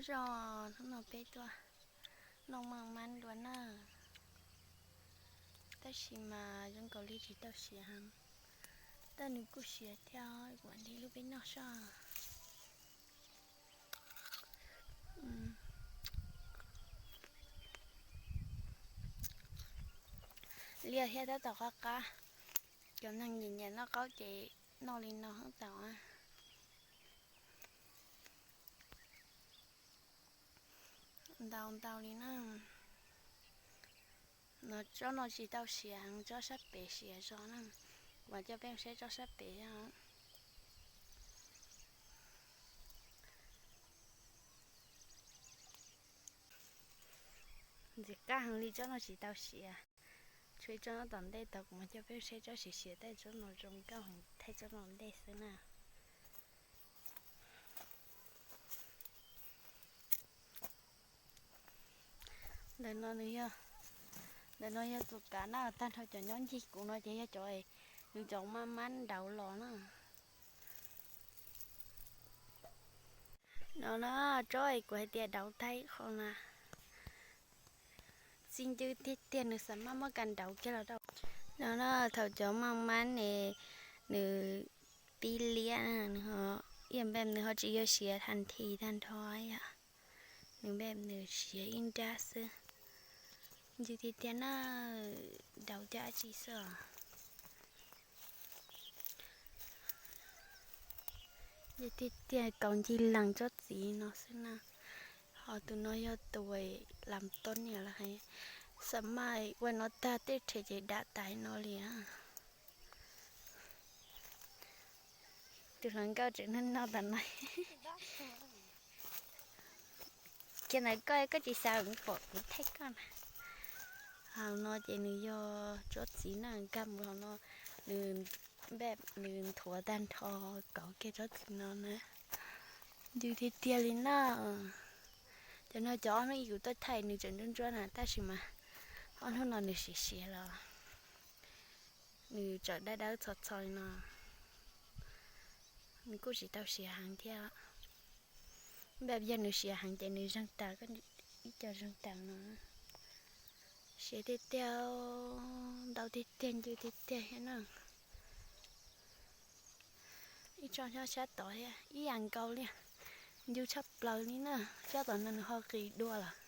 Zos hnub no peb tuaj noj maj mab dua na, tab sis mas zoo nkaus li tsis tau siav heev, tab nws kuj siav thiab, kuv mam li lub peb noj soj. Liaj thiab tab tom qab qab, cov neeg nyiam nyiam noj qaub ces noj li no hoob tau. Ntau ntau li na. No tsob no tsis tau siav heev, tsob sab pem siav zog na. Kuv mam coj peb saib tsob sab pem. Ntxim qab heev li, tsob no tsis tau siav. Tshuav ib tsob nyob tom ntej tod, kuv mam coj peb saib tsob siav siav, tab tsob no zoo nkauj heev, thaij tsob no ntej xwb na. Ntawm no nws yog, ntawm no yog tus kav na, tag nrho cov nyob ncig kuv no ces yog cov, nws cov maj mab nrauv los na. No na, tsob es kuv hais tias dauv tag ib qho na, txi ncw tiag tiag, nws xam maj muab kas nrauv kiag los rau. No na, thaum cov maj mab ne, nws pib liab, ib yam npaj nws ho tsis yog siav tag nthi tag nrho yom, nws npaj nws siav ib nrab xwb. Ncw tiag tiag na, dauv caj dab tsi xwb os. Tiag tiag, kaus ncig lees tsob txiv no xwb na. Ho tus no yog tus lam toj niam lawv hais, xam maj ua no tag tej rhe ces dam tas no li. Tus hluas nkauj tseem noj noj tas no. Kiag ntawd koj, koj tsis xav pom kuv thaij koj na. Hauv no ces nws yog tsob txiv na, nkag mus hauv no, nws npaj nws nthuav tag nrho kauv kiag tsob txiv no na. Ncw tiag tiag li na. Cov no cov ob hnub ib kuv tuaj thaij nws tseem ntsuab ntsuab na, tab sis mas ob hnub no nws siav siav los nws tseem dawb dawb txho txho li no. Nws kuj tsis tau siav heev thiab. Npaj yog nws siav heev ces nws zeeg tas, ib co zeeg tas no. Siav tiag tiag, ntau tiag tiag, ncw tiag tiag thiab na. Ib tsob nyob sab tod thiab ib yam nkaus li, ncw tshaj plaws li na. Sab tom no nws ho qis dua lawm.